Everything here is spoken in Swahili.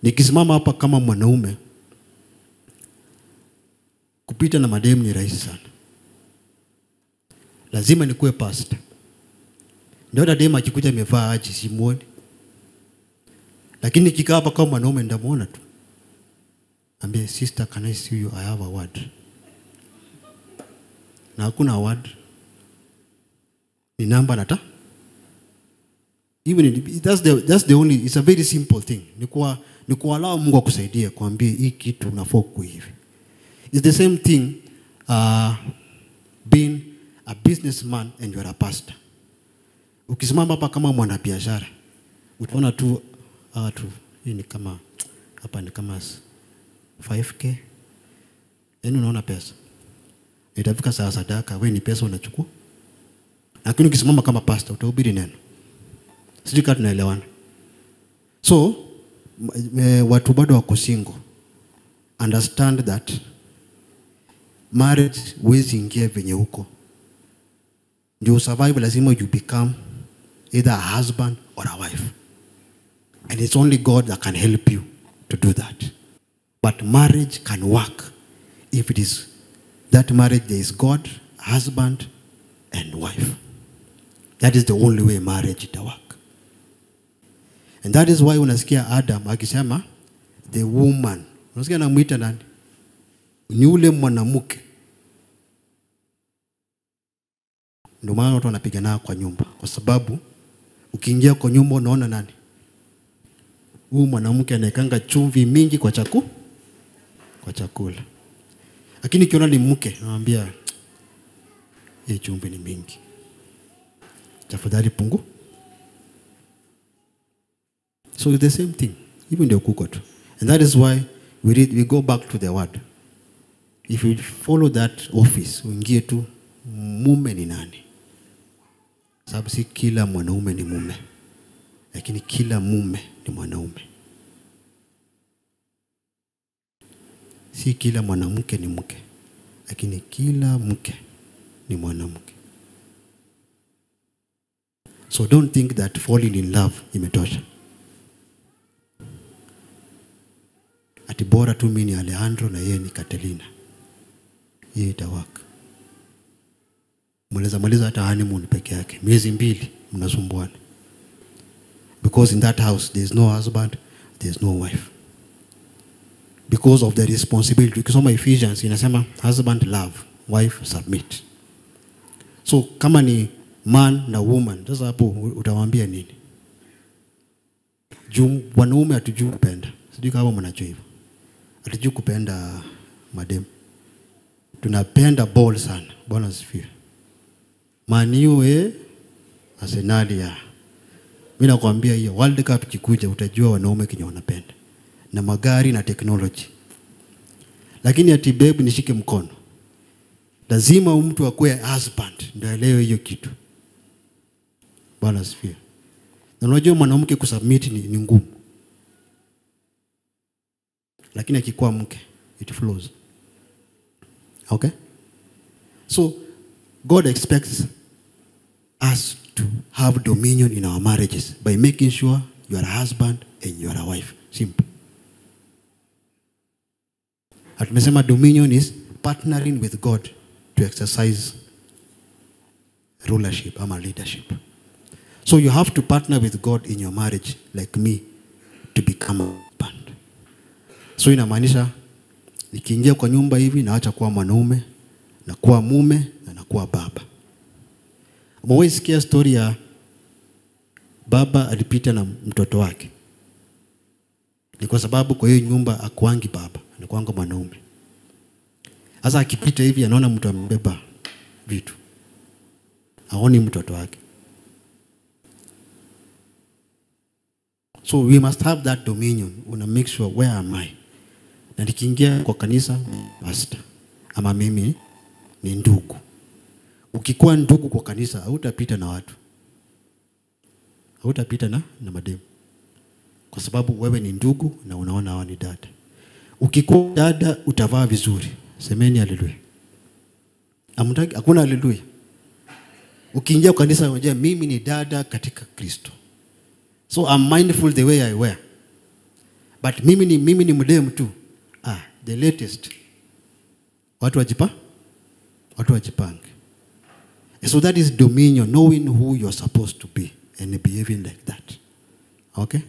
Nikisimama hapa kama mwanaume, kupita na mademu ni rahisi sana. Lazima nikuwe pastor. Ndio hata demu akikuja amevaa aje simuoni. Lakini nikikaa hapa kama mwanaume ndamuona tu. Ambie sister, can I see you? I have a word. Na hakuna word. Ni namba nata. Even that's the only, it's a very simple thing. Ni kuallow Mungu akusaidie kuambie hii kitu unafaa kuwa hivi. It's the same thing being a businessman and you are a pastor. Ukisimama hapa kama mwanabiashara, utaona tu hii ni kama hapa ni kama 5k. Yaani unaona pesa. Itafika saa sadaka, wewe ni pesa unachukua. Lakini ukisimama kama pastor utahubiri neno. Sijui kama tunaelewana. So watu bado wako single, understand that marriage huwezi ingia venye huko. Ndio survive lazima you become either a husband or a wife. And it's only God that can help you to do that. But marriage can work if it is that marriage there is God, husband and wife. That is the only way marriage ita work. And that is why unasikia Adam akisema the woman. Unasikia anamuita nani? Ni ule mwanamke. Ndio maana watu wanapigana kwa nyumba, kwa sababu ukiingia kwa nyumba unaona nani? Huyu mwanamke anaekanga chumvi mingi kwa chakula. Kwa chakula. Lakini kiona ni mke, anamwambia hii chumvi ni mingi. Tafadhali pungu. So it's the same thing. Even the kuko tu. And that is why we go back to the word. If you follow that office, uingie tu mume ni nani? Sababu si kila mwanaume ni mume. Lakini kila mume ni mwanaume. Si kila mwanamke ni mke. Lakini kila mke ni mwanamke. So don't think that falling in love imetosha. Ati bora tu mimi ni Alejandro na yeye ni Catalina. Yeye itawaka. Maliza hata honeymoon peke yake. Miezi 2 mnasumbuana. Because in that house there is no husband, there is no wife. Because of the responsibility. Ukisoma Ephesians inasema husband love, wife submit. So kama ni man na woman, sasa hapo utawaambia nini? Juu wanaume hatujui kupenda. Sijui kama mnajua hivyo. Hatujui kupenda madem. Tunapenda ball sana. Bwana asifiwe. Man U Arsenal ya. Mimi nakwambia hiyo World Cup ikikuja utajua wanaume kinyo wanapenda. Na magari na technology. Lakini ati babe nishike mkono. Lazima mtu akue husband ndio aelewe hiyo kitu. Bwana asifiwe. Na unajua mwanamke kusubmit ni ngumu. Lakini akikuwa mke it flows. Okay? So God expects us to have dominion in our marriages by making sure you are a husband and you are a wife. Simple. Atumesema dominion is partnering with God to exercise rulership ama leadership. So you have to partner with God in your marriage like me to become a husband. So inamaanisha nikiingia kwa nyumba hivi naacha kuwa mwanaume na kuwa mume na nakuwa baba. Umewahi sikia story ya baba alipita na mtoto wake? Ni kwa sababu kwa hiyo nyumba akuangi baba, anakuanga mwanaume. Sasa akipita hivi anaona mtu amebeba vitu. Haoni mtoto wake. So we must have that dominion. Una make sure where am I? Na nikiingia kwa kanisa pastor ama mimi ni ndugu. Ukikuwa ndugu kwa kanisa hautapita na watu. Hautapita na mademu. Kwa sababu wewe ni ndugu na unaona hawa ni dada. Ukikuwa dada utavaa vizuri. Semeni haleluya. Amtaki hakuna haleluya. Ukiingia kwa kanisa unajua mimi ni dada katika Kristo. So I'm mindful the way I wear. But mimi ni mdem tu. Ah, the latest. Watu wajipange. So that is dominion, knowing who you're supposed to be and behaving like that. Okay?